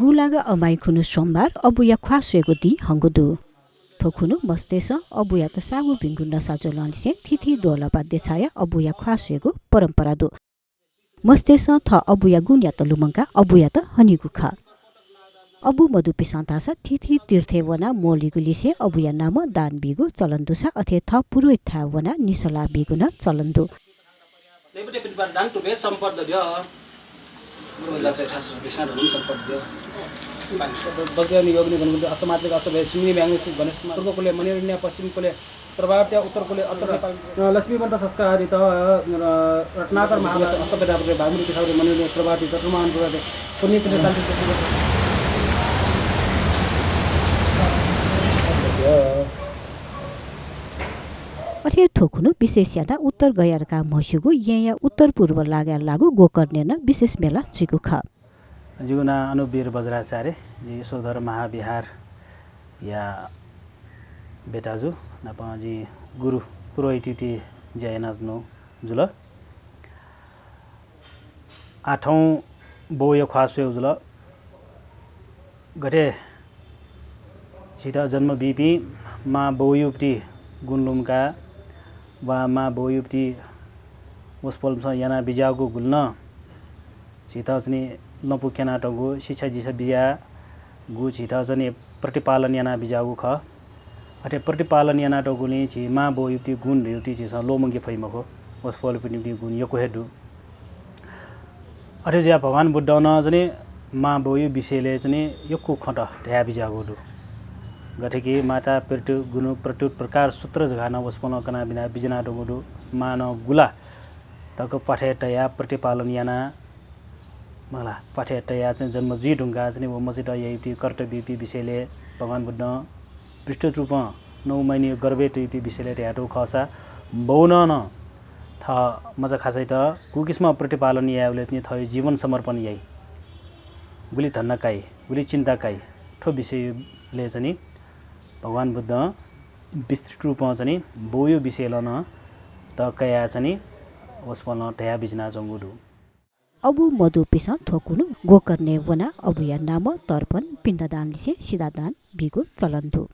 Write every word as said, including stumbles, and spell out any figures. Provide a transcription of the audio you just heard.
गुंलागा अमाय् खुन्हु सोमबार अबुया ख्वाः स्वयेगु दिं हंगु दु। थ्व खुन्हु मस्तय्‌सं अबुयात साःगु भिंगु नसा ज्वलंनिसें थीथी द्वहंलपा देछाया अबुया ख्वाः स्वयेगु परम्परा दु। मस्तय्‌सं थः अबुया गुणयात लुमंकाः अबुयात हनीगु खः। अबु मदुपिसं धाःसा थीथी तीर्थय् वनाः म्वःल्हुइगु लिसें अबुया नामं दान बीगु चलन दुसा अथे थः पुरोहितथाय् वनाः निसलाः बीगु नं चलन दु। अष्टमातृक अष्टभय सुमिनी म्याङ्गु गणेश कुमार पूर्व कुले मणिरन्या पश्चिम कुले प्रभावत्या उत्तर कुले अत्तर नेपाल। अ, लक्ष्मीवन्त संस्कारित, अ, रत्नाकर महाराज अष्टभय धापके भागमती किसावरे मणिरन्या प्रभावती चतुर्मान प्रभावती पुण्य पुण्य शान्ति। अथे थ्व खुन्हु विशेष यानाः उत्तर गया धकाः म्हस्यूगु येँया उत्तर पूर्व लागाय् लाःगु गोकर्णय् नं विशेष मेला जुइगु खः। जिगु नां अनुवीर बज्राचार्य, जि यशोधर महाविहारया बेटाजु नाप जि गुरु पुरोहितयुति ज्या यानाच्वनागु जुल। आः थौं बौया ख्वाः स्वयेगु जुल। गथे झीत जन्म बीपिं मां बौयुपिं गुण लुमंकाः वा मां बौयुपिं वसपोलपिन्सं याना बिज्याःगु गुलि नं झीत चाहिँ लँपु क्यनातःगु, शिक्षा दीसा बिज्याःगु झीत चाहिँ प्रतिपालन याना बिज्याःगु खः। अथे प्रतिपालन यानातःगुलिं झी मां बौयुपिं गुण धइगु झीसं ल्वःमंके फइ मखु। वसपोलपिनिपिं गुण यक्व हे दु। अथे जुयाः भगवान बुद्धं नं चाहिँ मां बौयु विषयलय् चाहिँ यक्व खँत धया बिज्याःगु दु। गथे कि माता पितृ गुण प्रत्युत प्रकार सूत्र जक नं वसपोलं कना बिना बिज्यानातःगु दु। मां नं गुला तक प्वाथय् तयाः प्रतिपालन यानाः, मला, प्वाथय् तयाः चाहिँ जन्म जुइ धुंकाः चाहिँ व मचात याइपिं कर्तव्यपिं विषयलय् भगवान बुद्धं विस्तृत रूपं नौ महिना गर्भय् तइपिं विषयलय् धयातःगु खःसा, बौनं नं थः मचाखाचाइत गुकिसिमं प्रतिपालन यायेबलय् चाहिँ थःगु जीवन समर्पण याइ, गुलि धन्दा काइ, गुलि चिन्ता काइ, थ्व विषयलय् चाहिँ भगवान बुद्धं विस्तृत रूपं चाहिँ बौयु विषयलय् नं त कयाः चाहिँ वसपोलं धया बिज्यानाच्वंगु दु। अबु मदुपिसं थ्व खुन्हु गोकर्णय् वनाः अबुया नामं तर्पण, पिण्डदान लिसें सिद्धादान बीगु चलन दु।